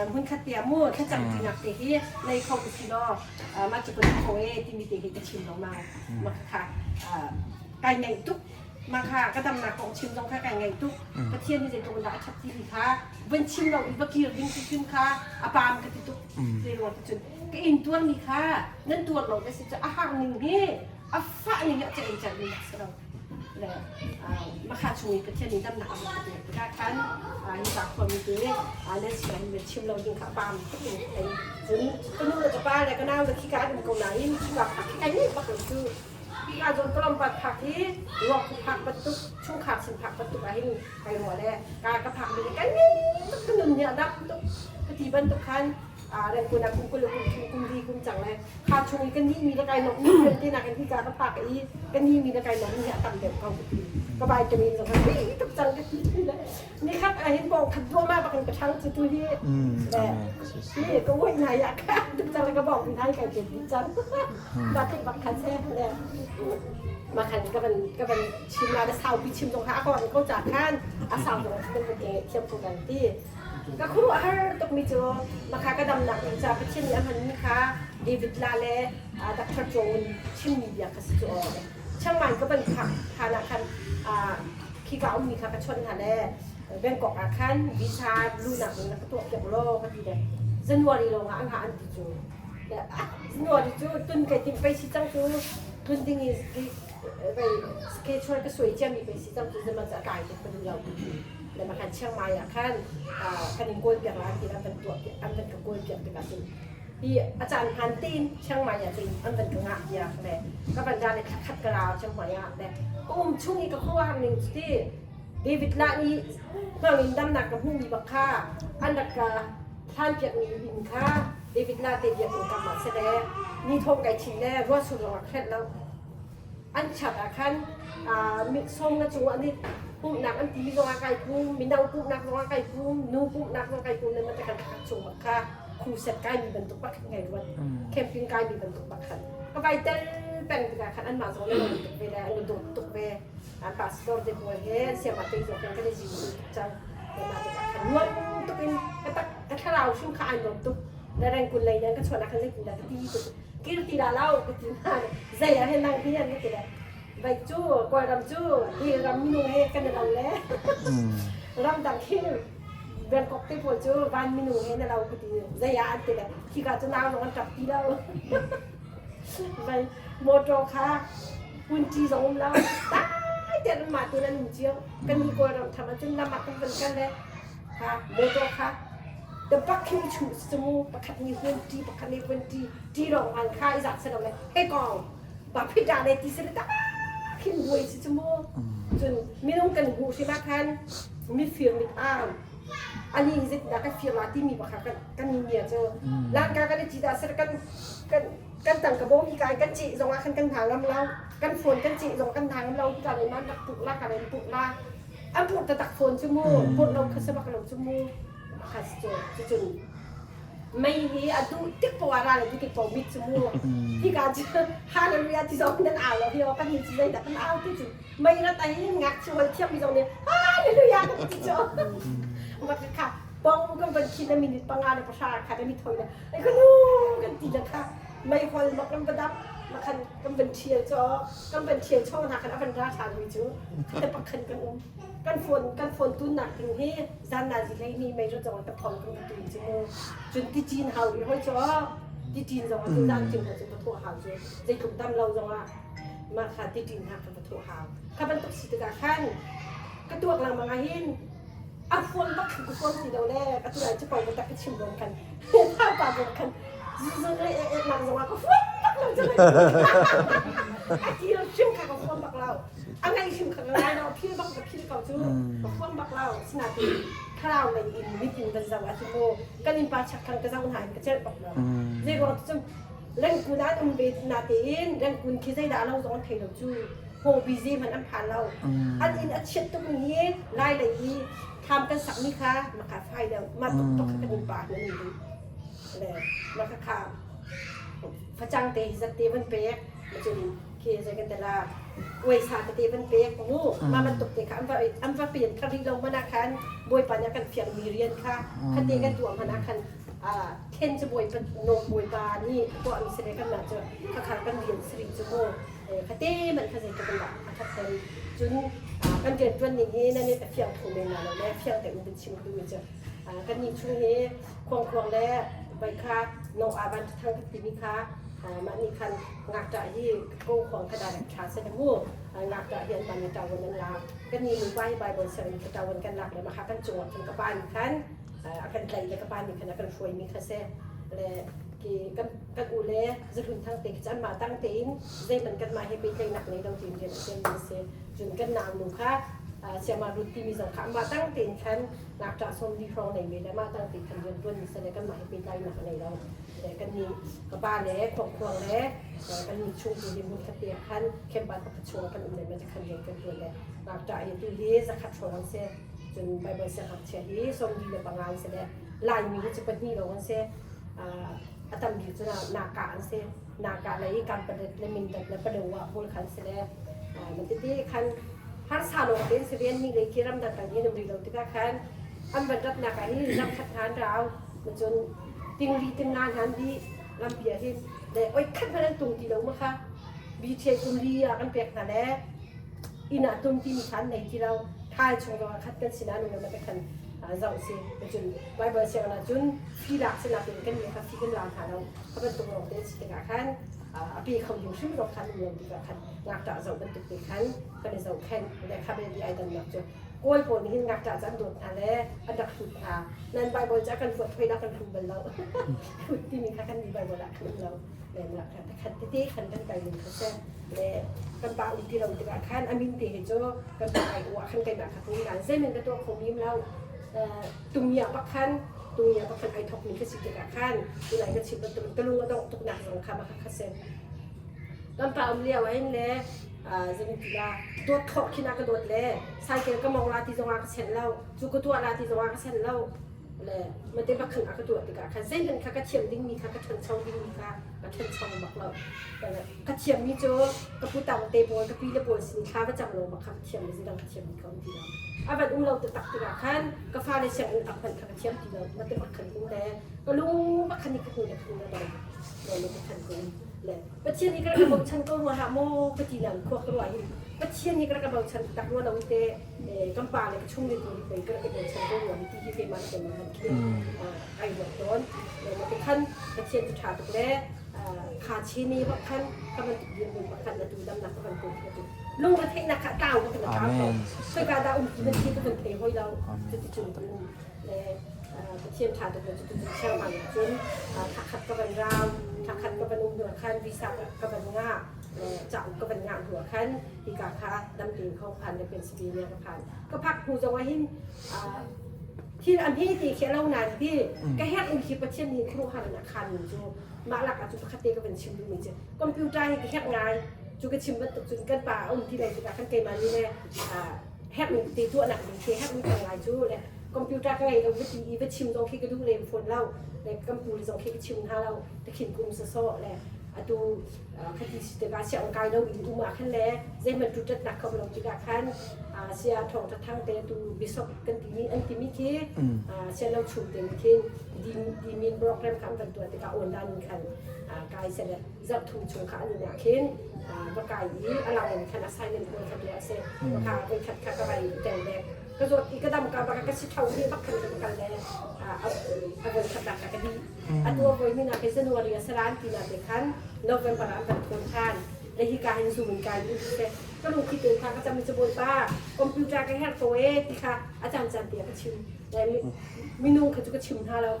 Hmunkhat te ah mu thlacam ṭinak te hi nei kho ka si law mah cu ka duh ko ee timi te hi ka chim lengmang. Mah kha kai ngaih tuk. Mah kha ka damnak kong chim zong kha kai ngaih tuk. Pathian nih zeitluk in dah a ṭhat timi kha van chim lo i va kir ding si hrim kha a paam ka ti tuk. Zei ruang ti cun ka in tuarmi kha nan tuar lo na si cu a har ning hi a fah ning hi a celh in celh ning si lo. Le makha chung i Pathian nih damnak a ka pek tikah khan hika khuami te nan sinah hin chim lo ding kha a paam tuk in ka thei. Cun ka nu le ka pa le ka nau le khika an um ko nain khika phak khi kai nih bak lo cu. Khika zawn tlawmpal phak hi ruak phak bantuk chungkhar sin phak bantuk ah hin kai ruah le ka ka phak mi kai nih tuk ka nun nih a dam tuk ka ti bantuk khan rengkun ah kum 20 kum thum kum li kum cang le kha chung i ka ni mi le kai nok mi vialte nakin hika ka phak i ka ni mi le kai nok mi hi a tam deuh ko ka ti ka vitamin zong kha ri tuk cang ka ti le nikhat ah hin bong khat duama bakin ka ṭhang cu tu hi le ni ka uai nai ah ka tuk cang le ka bong nai kai tet dih cang ba tuk bak khan se le ma khan ka van ka van chim la le saupi chim zong kha a ko ko ca khan a sau zong kan van thiam ko kan ti Ka khuaruahhar tukmi cu makha ka damnak ding ca Pathian nih a hmanmi kha David La le Dr. Jong chimmi bia kha si cu aw. Chiang Mai ka van phak phan ah khan khika ummi kha ka chawnh hna le Bangkok ah khan visa lunak ding na ka tuah piak law ka ti le January lawng ah a ngah an ti cu. January cu tun kai timh pei si cang cu tlun ding i vei schedule ka suai ciami pei si cang cu zaman cu a kai tuk ka duh lo ka ti. Le makhan Chiang Mai ah khan kan in kawl piak lai ti an van tuah an van ka kawl piak tikah cun hi a caan hmaan tein Chiang Mai ah cun an van ka ngah piak le ka van ra le thlakhat ka ra Chiang Mai ah le ka um chung i ka khuaruahar ning cu ti David lah nih hmang in damnak ka hmuhmi bak kha an rak ka hlan piakmi inn kha David lah te biakinn kam ah si le ni thong kai thin le ruahsur zong ah hrelh lo An chat ah khan sawm na cung ah nih pumhnak an timi zong ah kai pum, mino pumhnak zong ah kai pum, nu pumhnak zong kai pum le mah kan khat chung bak kha crusade kai mi bantuk bak khan ngai ruat. Camping kai mi bantuk bak khan. Ka vai tel peng tikah khan anmah zong an tuk ve le an dawt tuk ve. An pastor te pawl he an siamah te zong kan i zing tuk cang. Mah tikah khan nuam tuk in ka tak ka thlarau hrim kha ai nuam tuk. Na rengkun lei nan ka chuan ah khan zeitindah ka ti tuk. Kir ti dah lo ka ti hna. Zei ah hen nang hi an ka ti le. Vai cu Kawlram cu hi ram minung he kan i lo le. Ramdang khi Bangkok te pawl cu van minung he na lo ka ti. Zei ah an ti le. Khika cu nau zong an ṭap ti lo. Vai motor kha kunci zong um lo. Dai tein anmah tein an um cio. Kan nih Kawlram tham ahcun lam ah kan van kal le kha motor kha the pakhin chu cu pakhat nih hun ṭi pakhat nih hun ṭi ṭi lawng an kha i zat si lo le hei kong ba phit da le ti si le tak khin buai si cu mu cun minung kan hmuh hrim ah khan mifir mit am ani zit da ka fir la timi bakha kan kan ni nia cu langka kan i ci da ser kan kan kan tang ka bom hi kai kan ci zong ah khan kan hna ngam lo kan phone kan ci zong kan hna ngam lo ka le man rak puk la ka le puk la An purh taktak fawn cu mu. Purh lo kha si bak lo cu mu. Kha si cu cucun mei hi a duh tik poah ah ral a duh tik poah mit cu mu. Hika cu hallelujah ti zong nan au lo hi aw kan hi cu zeidah kan au ti cu mei rat ai ngakchia hol thiam mi zong nih hallelujah kan ti cu. Mak kha pong kan van khin a minute panga le pahra kha na mi thoi le ai ka nu kan ti le kha mei hol mak kan va dap makhan kan van ṭhial cu kan van ṭhial chawng hna khan a van ra ṭhan mi cu te pakhan kan um kan phone kan phone tunnak ding hi zan na zi hlei ni mei ro zong ka thong kan tun cu mu cun ti cin hau ri hoi cu ti cin zong ah zan cin cu ka thawh hau cu zeitluk dam lo zong ah mah kha ti cin hna ka va thawh hau kha bantuk si tikah khan ka tuak lengmang ah hin a phone bak ka phone ti lo le ka tu lai cu pau tak ka chim bom khan thau pa bom khan zung le ek nak zong ah ka phone bak lo cu a ti lo chim kha ka phone bak lo a ngai hrim kha ka ngai lo phil bak ka phil ko cu ka phone bak lo sinain thlarau lei in mit in van zoh ah cu mu kan in pa chak thang ka zoh hna in ka celh bak lo zei ruang cu rengkun an um ve na tein rengkun khi zeidah lo zong an thei lo cu ho busy hmanh an phan lo. An inn a chiat tuk mi hi lai lei i thlam kan sak mi kha maka fai deuh ma tuk tuk kha kan inn pa nan in le maka kha facang te hi zat te van pek cun khi zei kan tela uaisa tete van pek mu ma bantuk te kha an va an va pen thar rih lo mana khan Bawipa nih a kan fialmi rian kha khate kan tuah hmanh ah khan thlen cu Bawipa nawl Bawipa nih a tuahmi si le kanmah cu khakha kan rian si rih cu mu. Khate man kha zeitluk in dah a ṭhat hnem. Cun kan rianṭuan ning hi nan i a fiang kho men la lo le fiang tein kan chim ka duhmi cu kannih chung hi khuangkhuang le voi kha no aa van ṭhathang kan timi kha mah nih khan ngakṭah hi ko khuang kha direct ṭha seh mu. Ngakṭah hi an man i ṭawan an lak. Kannih nupa hi Bible sianginn kha ṭawan kan lak le mah kha kan cungah khan ka pa nih khan a kan tlaih le ka pa nih khan a kan hruaimi kha si. Le ki kan kan u le zahlun thang te khi cu anmah tang tein zeihmanh kanmah he pehtlaihnak nei lo tein rian a ṭuanmi a si. Cun kan naunu kha siamah lut timi zong kha amah tang tein khan ngakṭah 40 hrawng neimi le amah tang tein khan rian ṭuanmi si le kanmah he pehtlainak a nei lo. Le kannih ka pa le khuangkhuang le kannih chungtu hi hmunkhat te ah khan campus pakhat chungah kan um le ma khan rian kan ṭuan le ngakṭah hi tu hi 100 hrawng an si. Cun Baibal siangngakchia hi 45 an si le Laimi hi cu pahnih lawng an si. A tam bik cu naka an si. Naka le i Kanpalet le Mindat le Palewa pawl khan si le tete khan harsa lawng tein si rian mi le khi ramdang kan hi um rih lo tikah khan an van ratnak ah hin ram khat hna an rau cun tingri tinga hna an dih lampi ah hin le oi khat hmanh an tung ti lo ma kha BTA kum li ah kan pek hna le inn ah tum timi kha an nei ti lo thai chung zong ah khat kan sinah nu le khan zoh si cun Bible sianginn ah cun fi lak si nakin kan nih kha fi kan la hna lo kha bantuk lawng te si tikah khan a pe kho ding hrim zong khan um lo tikah khan ngakṭah zoh bantuk te khan kan i zohkhenh le kha bel i ai dannak cu Kawl pawl nih hin ngakṭah cu an dawt hna le an rak hlut hna nan Bible cu a kan huat hoi dah kan hlu bal lo hlut timi kha kan nih Bible ah khan um lo le khat tete khan kan kai ning kha si le kan pa um ti lo tikah khan a min te he cu kan pa ai uah khan keimah kha kum nan zeimen ka tuah kho mim lo tungya bak khan tungya bak khan ai thok mi ka si tikah khan tunai ka chim bantuk ka lung a dongh tuk nak zong kha maka kha si kan pa um lio ah hin le zingtila dawt khawh khin a ka dawt le cycle ka mong la ti zong ah ka sen lo cu ka tuah la ti zong ah ka sen lo le mate bakhan a ka tuah tikah khan zeihmanh kha ka thiam dingmi kha ka ṭhancho dingmi kha ka ṭhancho bak lo. Ka thiammi cu ka putang te pawl ka pi le pawl sin thla va cam lo bak kha ka thiam le zidang ka thiammi kha um ti lo. A van um lo taktak tikah khan ka fale sianginn tak hmanh kha ka thiam ti lo. Mate bak khan um le ka lung bak khan ni ka hnu le khan na dong. Le ka khan ko um le Pathian hi ka rak bochan ko rua hlah maw ka ti nan khua ka ruah hin Pathian hi ka rak bochan tak rua lo te kan pa le ka chung le tu hi pei ka rak i bochan ko rua ti hi keimah le keimah han khi ai ruat tawn. Le khan Pathian cu ṭha tuk le kha chini bak khan ka bantuk dirhmun bak khan atu damnak ka van pek atu lung ka theihnak kha tau ka kan tau ko. Khoika dah um ti ban khi ka van thei hoi lo. Cuti cun ka um. Le Pathian ṭha tuk le cuti cun chiangmang cun thla khat ka van rau, thla khat ka van um hnu ah khan visa ka van ngah, cauk ka van ngah hnu ah khan hika kha dam tein kho phan le Pennsylvania ka phan. Ka phak hnu zong ah hin thil a hme te khi a lo nain hi ka herh in khi Pathian nih khuaruahhar in a khan mi cu mah lak ah cu pakhat te ka van chim duhmi cu computer hi ka herh ngai cu ka chim bantuk cun kan pa a um ti lo tikah kan keimah nih le herh mi te tuahnak ding khi herh mi ka ngai cu le computer ka ngei lo va ti i va chim zong khi ka duh lem fawn lo le kan pu le zong khi ka chim hna lo takhin kum sawsawh le atu khati si tikah sianginn kai lo in um ah khan le zeihmanh ṭuṭatnak kha um lo tikah khan sia thawng ṭhathang te tu bishop kan timi an timi khi sia lo chum te khin dimin program kha an van tuah tikah online in khan kai se le zarh thum chung kha an in ah khin va kai i a lang in khan assignment pawl kha tuah a si kha voi khat kha ka vai tel le ka zawt i ka dam ka bak ka si tho hi bak khan ka kal le a voi khat nak ka di Atu a voi hnih nak hi January a salan ti na te khan November ah an kan thawn than. Le hi ka hin zoom in kai in siseh ka lungthi te kha ka cam i bawipa computer ka herh ko e ti kha a caan caan te ka chim. Le minung kha cu ka chim hna lo.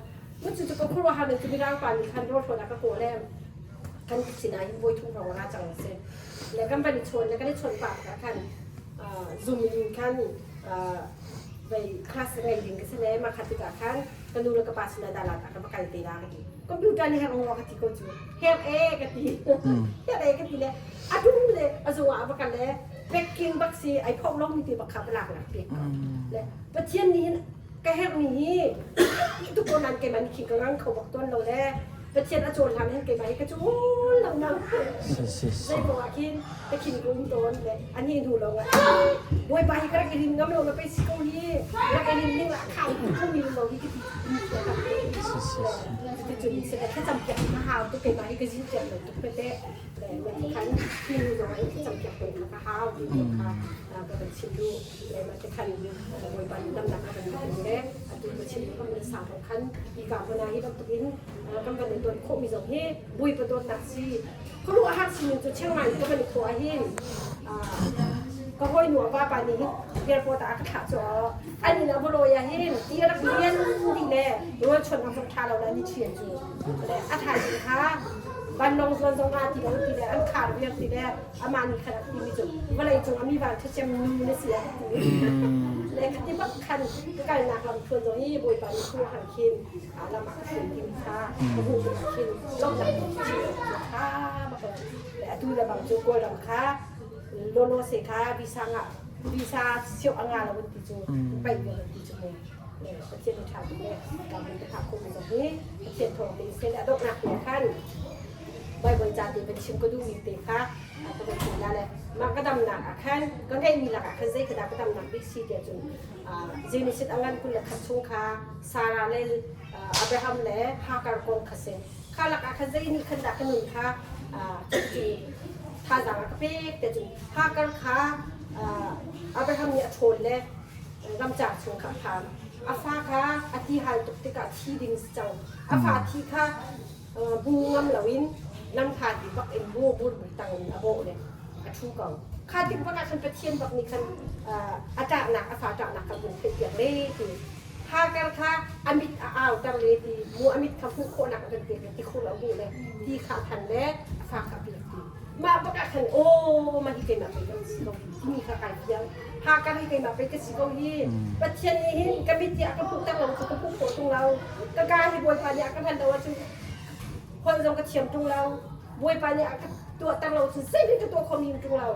Mu cu ka khuaruahhar ning cu mirang pa nih khan rawl hrawn a ka kawh le kan sinah hin voi thum hrawng ra cang a si. Le kan van i chawn le kan i chawn pah tikah khan zoom in khan vei class ngei ding ka si le mah kha tikah khan ka nu le ka pa sinah dah ah ka va kal te la ka ti computer nih herh maw ka ti ko cu herh e ka ti herh e ka ti le a dum le a zung ah va kal le packing bak si ai phoh lo mi te bak kha va lak lak pek ko le pathian nih hin ka herh mi hi tu ko nan keimah nih khin ka ngang kho bak tawn lo le. Pathian a cawl hlan hin keimah hi ka cawl lengmang. Si si si. Zei kong ah khin ka khin ka um tawn le ani hnu lawng ah Bawipa hi ka rak i rin ngam lo na pei si ko hi rak i rin ning lah kha ko mi lo hi ka ti Si si si. Cuticun se thlacam piak ka hau tuk keimah hi ka zin piak lo tuk pete le khan hi nu zong ah thlacam piak ko ka hau ti kha ka van chim duh le mah te khan Bawipa nih damnak a kan pek le atu ka chim kan van sang khan hi ka hmun ah hi bantuk in kan van i ton khawhmi zong hi Bawipa dawtnak si khuaruah har sining cu Chiang Mai ka van i khawh ahhin ka hawinu a vapa nih hin airport ah a ka thlah cu an inn ah volawi ah hin ti a rak lian dih le rawl chuan a vok ṭha lo le ni ṭhian cu le a thaizing kha vanlawng zuan zong ah ti lo ti le an khar viar ti le amah nih khan a timi cu vawlei cung ah mi van ṭhacem nu na si a ti le khati bak khan ka kalnak lam thluan zong hi Bawipa nih khu han khin lam ah ka thluan timi kha ka hmuh tik ah khin lawmhnak kha bak le atu le bang cu Kawlram kha lolo se kha visa nga visa siok anga lo ti cu pai ve ti cu mu le Pathian ni ṭha tuk le ka mun ka khum zong hi Pathian thawng te se le a donghnak te khan Baibal ca te van chim ka duhmi te kha ka van chim la le mah ka damnak ah khan ka ngeihmi lakah khan zei kha dah ka damnak bik si tiah cun Genesis a ngan 21 chung kha Sarah le Abraham le Hagar kong kha si. Kha lakah khan zei nih khan dah ka nun kha thazaang a ka pek tiah cun Hagar kha Abraham nih a ṭhawl le ramcar chung kha a phan. A fa kha a ti hal tuk tikah thi ding si cang. A fa thi kha bu ngam loin lamhlat i bak in bu bur tang in a bawh le a ṭhu ko. Kha tik bak ah khan Pathian bak nih khan a ṭahnak a fa ṭahnak kha vun theihpiak le ti Hagar kha a mit a auter le ti mu a mit kha hmuh khawhnak a kan pek le ti khur a hmuh le ti kha a than le a fa kha a pek ti mah bak ah khan aw mah hi keimah pei kan si ko hi timi kha kai fiang Hagar hi keimah pei ka si ko hi Pathian nih hin ka mit hi a ka hmuhter lo cu ka hmuh khawh tung lo ka ka hi Bawipa nih a ka hlan lo ahcun holh zong ka thiam tung lo Bawipa nih a ka tuahter lo cun zeihmanh ka tuah khomi um tung lo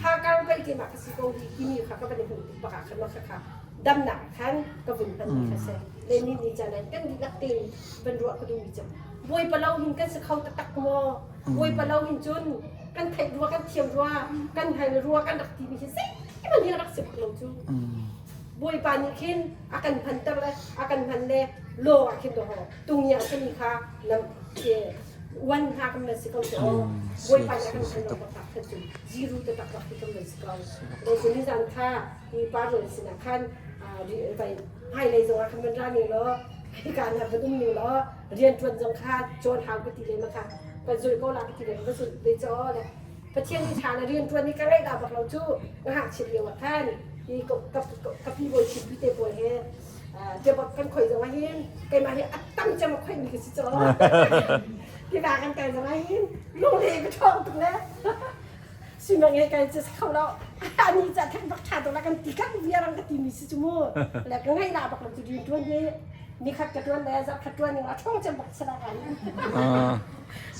Hagar pei keimah ka si ko hi timi kha ka van i hmuh tik bak ah khan mah kha damnak khan ka vun hman mi kha si le ni ni caan kan dihlak tein van ruah ka duhmi cu Bawipa lo hin kan si kho taktak maw Bawipa lo hin cun kan theih rua kan thiam rua kan hngal rua kan rak timi hi zeihmanh hi rak si bak lo cu Bawipa nih khin a kan hmanter le a kan hman le law ah khin doho tungia sami kha lam ke wan hna kan van si ko cu aw Bawipa nih a kan hman lo bak kha cu ziru te tak bak hi kan van si ko le cu ni zan kha mi pa rawl sinah khan vai hmailei zong ah khan van ra ning law hika na van um ning law rianṭuan zong kha cawn hau ka ti le ma kha kan zulh ko la ka ti le ka zulh ve caw le Pathian nih ṭha na rianṭuan i ka ngaih dah bak lo cu ka ngakchiat lio ah khan hi ka pi bawi ṭhit te pawl he tiabak kan khoi zong ah hin keimah hi a tam cem a khoimi ka si caw tiva kan kai zong ah hin lungle ka ṭhawng tuk le Simang he kai cu kho lo ani ca thak bak ṭha tuk la kan ti kan viarang ka timi si cu mu le ka ngaih la bak lo cu rianṭuan hi nikhat ka ṭuan le zarh khat ṭuan ning a ṭhawng cem bak sala kan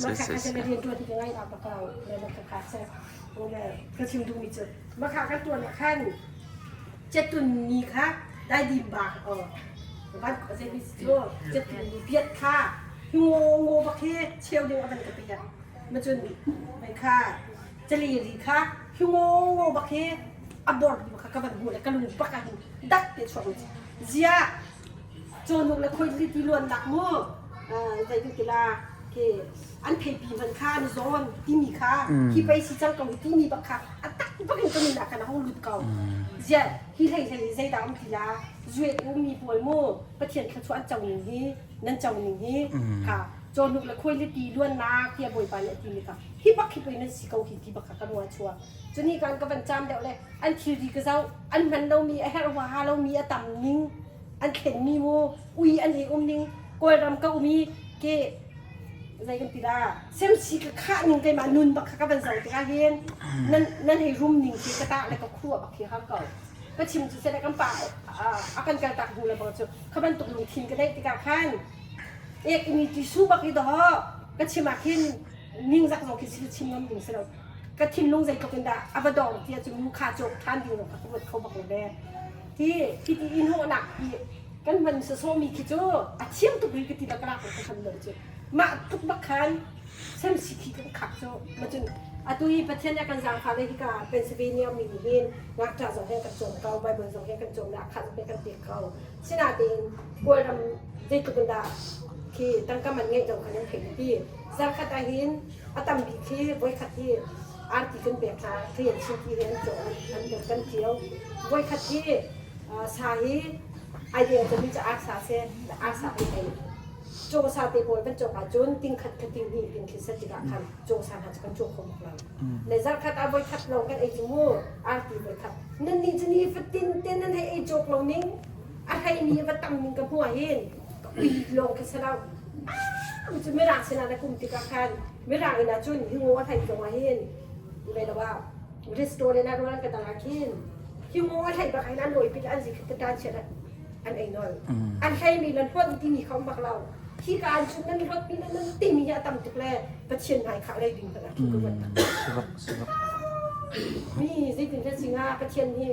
Makha kha na rian ṭuan hi ka ngai la bak lo le makha kha se le ka chim duhmi cu makha kan ṭuan ah khan cetun ni kha daidim ba o van zei mi cu cetun ni piat kha ngo ngo bak hi cheu ding a van ka piat ma cun mai kha cali ri kha ngo ngo bak hi a bor kha ka van hmuh le ka lung bak ah hin dak te chuak zia Cawhnuk le khuaihli ti luannak mu zeitin khi an theipi hman kha an zawn timi kha hi pei si cang ko hi timi bak kha a tak bak in ka min ah khan a hung lut ko. Ziah hi hlei hlei zeidah um ti la zuet ummi pawl mu Pathian thluachuah an co ning hi nan co ning hi kha cawhnuk le khuaihli ti luannak tiah Bawipa nih a timi kha hi bak hi pei nan si ko hi ti bak kha ka lung ah chuak. Cuni kan ka van caam deuh le an thilri ka zoh an hman lomi a herh huaha lomi a tam ning an thlenmi mu ui an hei um ning kawlram ka um i ke zei kan ti la semsi ka khah ning keimah nun bak kha ka van zoh tikah hin nan nan hei rum ning khi ka tah le ka khua bak khi har ko ka chim cu sele kan pa a kan kal tak hnu le bang cu kha bantuk lungthin ka neih tikah khan ek mi ti su bak hi doh ka chim ah khin ningzak zong khi sil chim ngam ding si lo ka thinlung zeitluk in dah a va dong ti ahcun mu kha cawk ṭhan ding zong kha ka ruat kho bak lo le hi hi ti in hawhnak hi. Kan hman sawsawmi khi cu a thiang tuk rih ka ti la ka lak ka hman lo cu. Mah tuk bak khan semsi khi kan khak cu. Macun atu hi Pathian nih a kan zaangfah le hika Pennsylvania mi nih hin ngakṭah zong he kan cawm ko, Bible zong he kan cawm le akhah zong he kan pek ko. Sinain Kawlram zeitluk in dah khi tangka man ngeih lo kha nan theih ti. Zarkhat ah hin a tam bik khi voikhat hi arti kan pek hna, rian chinti he an cawm an kan ṭio. Voikhat hi sa hi ai deng cami cu arsa seh arsa kan ei. Cawsa te pawl kan cawk ahcun tingkhat kha tinghnih tin khi set tikah khan cawsa hna cu kan cawk kho bak lo. Le zarkhat ah voikhat lawng kan ei cu mu arti voikhat. Nan nih cu ni fatin te nan hei ei cawk lo ning a hlei mi va tam ning ka hmuh ah hin ka ui lawng khi si lo. Cu mirang sinah na kum tikah khan mirang inn ah cun hi ngaw a hlei zong ah hin ve lo ah restaurant ah rawl an ka dang ah khin hi ngaw a hlei bak ah hin an lawi pit an zi khat tan chiat an ei nawl. An hleimi le hlonh timi kha um bak lo. Hi ka an cun nan hlot mi nan timi hi a tam tuk le Pathian hmai khah lei ding hmanh ah khi ka ruat tak. Sibak. Mi zeitin dah si hnga Pathian hi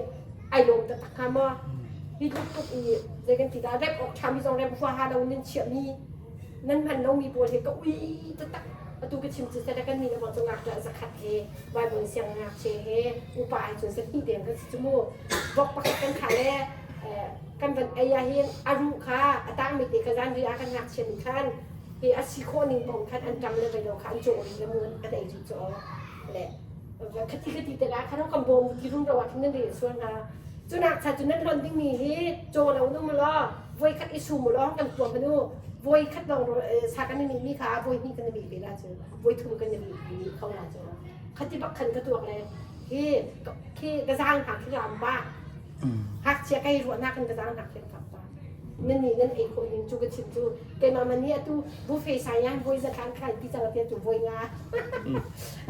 ai lawm taktak hnga maw? Hi tluk tuk i zei kan ti dah rep awk ṭhami zong rep huaha lo nan chiahmi nan hman lomi pawl hi ka ui taktak. Atu ka chim cu seh kan nih le bang cu ngakṭah zakhat he Bible siangngakchia he upa he cun sahnih deng kan si cu mu. Vok pakhat kan thah le kan van ei ah hin a ruh kha a tangmi te kha zanri ah kan ngakchia nih khan hi a si khawh ning paoh khan an ṭang le vei lo kha an cawh rih le mu an ei rih cu le khati khati te ah khan kan bawm ti rum ro ah khin nan rel sual hna cunak cha cu nan hlonh dingmi hi caw lo nu mu law voi khat i su mu law kan tuam hanu voi khat lawng sa kan i mi kha voi hnih kan i mi ve la cu voi thum kan i mi kho la cu khati bak khan ka tuak le hi khi ka zaang hna khi ram ba Ngakchia kai ruahnak in ka zaangnak thiam tak pa. Nan nih nan ei khawh ning cu ka chim cu keimah man nih atu buffet sai yan voi zatlang khai ti cang tia tu voi nga.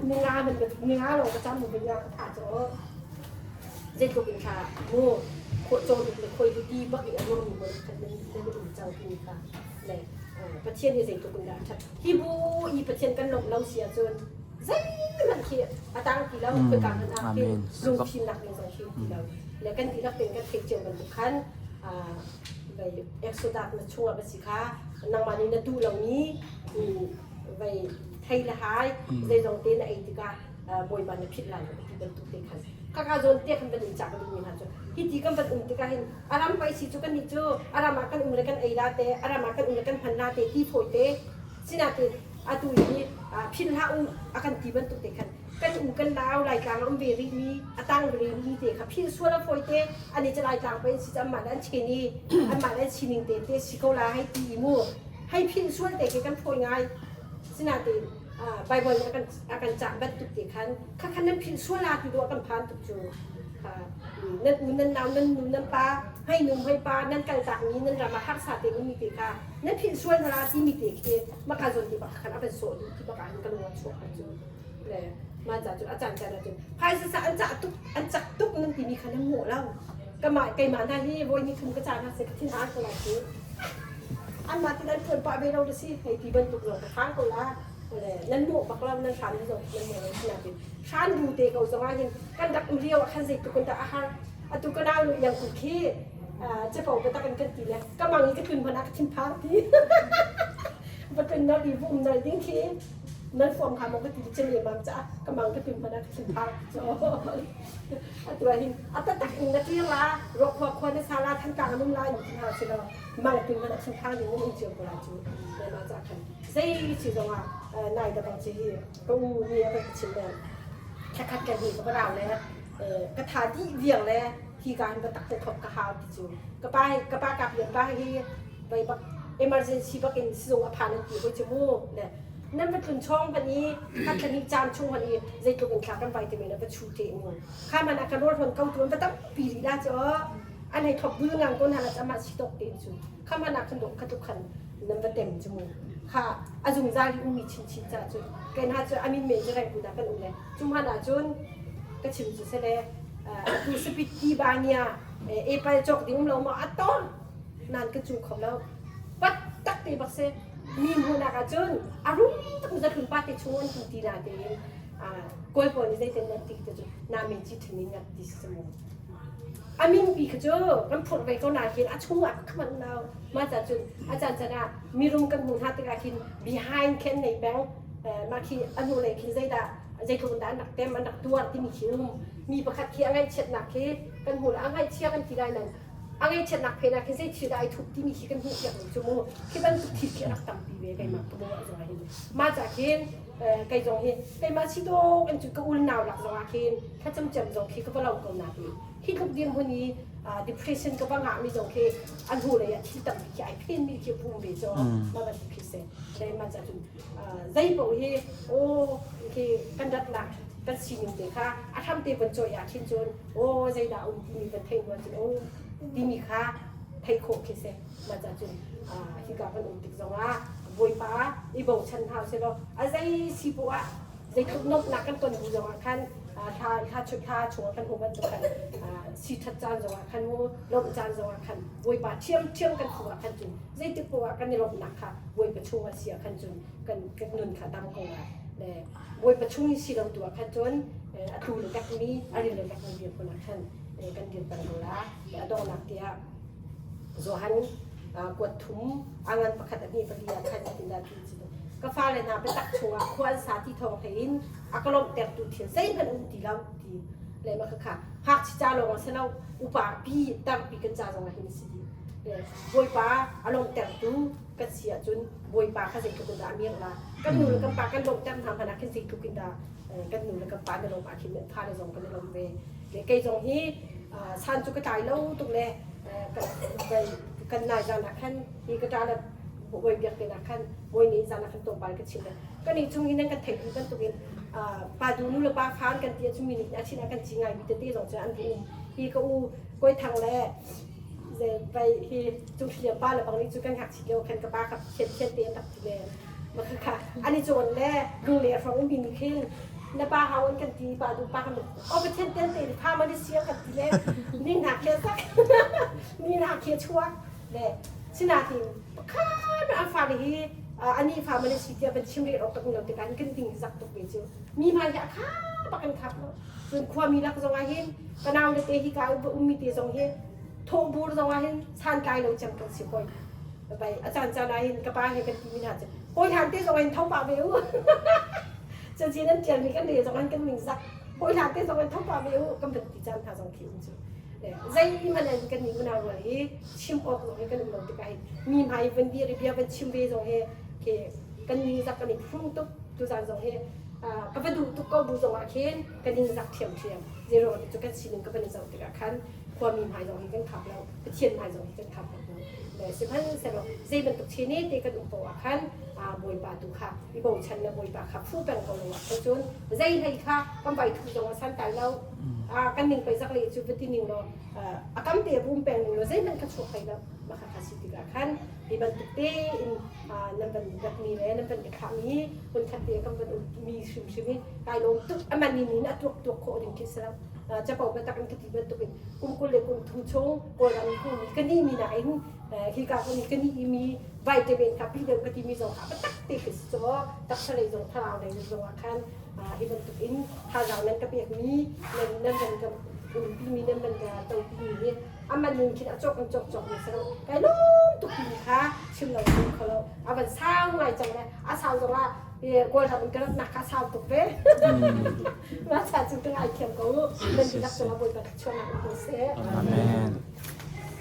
Ni nga man ka ni nga lawng ka cam mu voi nga ka tha cho. Zeitluk in kha mu khawh cho duk le khoi du ti bak i a ruang mi bon khat nan nan um cang ti kha le Pathian hi zeitluk in dah a that. Hi bu i Pathian kan lawmh lo si ahcun zeihmanh khi a tang ti lo khoika hmanh ah khin lungfimnak ding zong khi ti lo le kan dihlak tein kan theih cio bantuk khan vei Exodus na chungah va si kha nangmah nih na duh lomi vei thei le hai zeizong te na ei tikah Bawipa na philh lai lo ti bantuk te khan kaka zawn te khan van in cah ka duhmi hna cu hi ti kan van um tikah hin aram pai si cu kan nih cu aram ah kan um le kan ei la te aram ah kan um le kan hman la te ti fawi te sinain atu hi philh hlah u a kan ti bantuk te khan kan u kan lau Laitlang a um ve rihmi a tang ve rihmi te kha philh sual a fawi te ani cu Laitlang pei si cu anmah le an chen i anmah le an sining te te si ko la hei ti i mu hei philh sual te khi kan fawi ngai sinain Bible nih a kan cah bantuk te khan kha khan nan philh sual la ti dawh kan phan tuk cu nan u nan nau nan nu nan pa hei nu hei pa nan kal tak mi nan ram ah harsa te mi te kha nan philh sual hna ti mi te khi maka zawn ti bak khan a van sawh duh ti bak ah kan ruat chuak kha cu le ma ca cu a caan caan ah cun phaisa sa an cah tuk an cak tuk nan ti mi kha nan mawh lo kama keimah hna hi voi ni thum ka ca hna se ka thin har ko lai cu anmah tin an ṭuan pah ve lo na si hei ti bantuk zong ka hrang ko la nan mawh bak lo nan hran zong nan mawh lo sinain hran bu te ko zong ah hin kan rak um lio ah khan zeitluk in dah a har atu ka nau nu iang ku khi capo biatak in kan ti le ka mang i ka tlun hmanh ah ka thinphang ti va tlun na ri vum nal ding khi nan fuam kha maw ka ti cem mam ca ka mang ka tlun hmanh ah ka thinphang so atu ah hin a tatak in na tir la ruak khua khua na sa la than ka num la in thin ha si lo mang tlun hmanh ah thinphang ding um cio ko la cu ne ma ca khan zei si zong ah nai da bang chi hi ka u ni a ka chim le thakhat ka hi ka barau le ka tha dih viang le hi ka hin va tak te thop ka hau ti cu ka pa ka pa kap lian pa hi vai bak emergency bak in sizung a phan an ti hoi chu mu le nan va tlun chong ban i khat thla hnih caan chung han i zeitluk in thla kan vai te men va chu te mu kha man a ka rol hon ko tu an va tam pi ri la cho an hei thop bul ngang kon hala chama si tok te chu kha man a khan dok kha tuk khan nan va tem chu mu kha a zungzal hi ummi chinchin ca cu ken ha cu amin men cu reng ku da kan um le cu hman ah cun ka chim cu sele atu sapit ti ba nia apple cawk ding um lo ma aton nan ka cu kho lo pat tak te bak se mi hmuhnak ah cun a rum tuk zatlun pa te chung an tu ti na tein kawl pawl nih zeiten nan ti te cu na men chi thamin ngat ti si mu. A min pi kha cu kan phurh ve ko nain a chung ah ka manh lo. Mah ca cun a caan caan ah mirum kan hmuh hna tikah khin behind khin nei peng mah khi a hnulei khin zeidah zeitluk in dah an rak tem an rak tuar timi khi um. Mi pakhat khi a ngaihchiatnak khi kan hmuh a ngaihchia kan ti lai nain a ngaihchiatnak phen ah khin zei thil dah ai thup timi khi kan hmuh piak lo cu mu. Khi bantuk thil khi a rak tampi ve keimah ka bawh zong ah hin. Mah ca khin kei zong hi keimah si dawk in cun ka ulnau lak zong ah khin thlacam cem zong khi ka va lo ko nain hi tluk dirhmun i depression ka va ngahmi zong khi a hnu lei ah thil tampi khi ai phenmi khi pum ve cu mah bantuk khi si le mah ca cun zei paoh hi aw khi kan ratnak kan sining te kha a hram te van cawi ah khin cun aw zeidah um timi van theih hnu cun aw timi kha theih khawh khi si mah ca cun hika kan um tik zong ah Bawipa i bochan hna usih law a zei si poah ah zeitluk nuamhnak kan ton bu zong ah khan thla thla thla chung kan hmu bantuk khan si ṭhat caan zong ah khan mu lawmh caan zong ah khan Bawipa ṭhiamṭhiam kan hmuh ah khan cun zeitik poah ah kan i lawmhnak kha Bawipa chung ah si ah khan cun kan kan nun kha dam ko ah le Bawipa chung i si lo tu ah khan cun a tlu le lekmi a ril le lekmi dirhmun ah khan kan dir peng ko la a donghnak tiah Johan kuat thum a ngan pakhat a hnih pali ah khan zeitindah ti ci ka fale hna biatak chungah khua an sa ti thawng thei in a ka lawmhtertu thil zeihmanh um ti lo ti le ma kha ngakchia ca lawng a si lo upa pi tampi kan ca zong ah hin si dih le bawipa a lawmhtertu kan si ahcun bawipa kha zeitluk in dah a mirh la kan nu le kan pa kan lawmhter hna hmanh ah khin zeitluk in dah kan nu le kan pa na lawm ah khin fale zong kan i lawm ve le kei zong hi san cu ka tlai lo tuk le kan nai zan ah khan hi ka ṭa le bawi biak te nak khan bawi nih zan ah khan tlawmpal ka chim le kan i chung hi nan kan theih duh bantukin pa du nu le pa fan kan ti ahcun mi nih a chin ah kan ci ngai mi tete zong cu an um hi ka u koi thang le vai hi cung thlia pa le bang nih cu kan ngakchit lio khan ka pa ka thian thian te an rak ti le makha ani cawn le lung le hrong um mi khin na pa hau an kan ti pa du pa kan o pathian ten te pha ma ni sia kan ti le ni na khe sak ni na khe chuak le sinatin pakhat a fa le hi ani fa ma ni si tia ban chim re ok tak no te kan kan ding zak tuk ve chu mi ma ya kha ba kan khap lo cun khua mi lak zong ah hin kanau le te hi ka ummi te zong hi thawh bur zong ah hin san tlai lo cem kan si hoi bai a caan caan ah hin ka pa he kan ti mi hna cu hawi hlan te zong hin tho pah ve u cacin an tial mi kan le zong an kan ning zak hawi hlan te zong hin tho pah ve u kan van ti caan hna zong khi um cu zeihmanh an kan nih unau rual hi chim awk zong hi kan um lo tikah hin mi hmai van dir i bia van chim ve zong hi khi kan ning zak kan i phrung tuk tuzan zong hi ka va duh tuk ko bu zong ah khin ka ning zak ṭhiamṭhiam zero cu kan sining ka van i zoh tikah khan khuami hmai zong hi kan khap lo Pathian hmai zong hi kan khap lo le sihmanhsehlaw zei bantuk chin i te kan um paoh ah khan Bawipa tu kha i bochan le Bawipa kha phu peng ko lo ah khan cun zei hlei kha kan vai thu zong a san tai lo kan ning pei zak le cu va ti ning law a kam te bum peng ning law zeihmanh kha chuak hlei lo mah kha si tikah khan hi bantuk tein nan van rat mi le nan van i thlahmi hmunkhat te kan van ummi hrimhrim hi kai lawm tuk aman in in a tuak tuak khawh ding khi si lo capo biatak in ka ti bantuk in kum 20 le kum thum chung Kawlram kum ka ni mi nain hika kum ka ni mi vitamin kha pi deuh ka ti mi zong kha biatak te khi si caw taksa lei zong thlarau lei zong ah khan hi bantuk in thazaang nan ka pek mi nan nan van ka umpi mi nan van ka topi mi hi aman ning khin a cawk in cawk cawk mi si lo kai lawm tuk mi kha chim lo chim kho lo a van sau ngai cang le a sau zong ah Kawlram in ka rat nak kha sau tuk ve ma cha cu ka ngai thiam ko nan dihlak cungah Bawipa thluachuahnak um ko seh. Amen.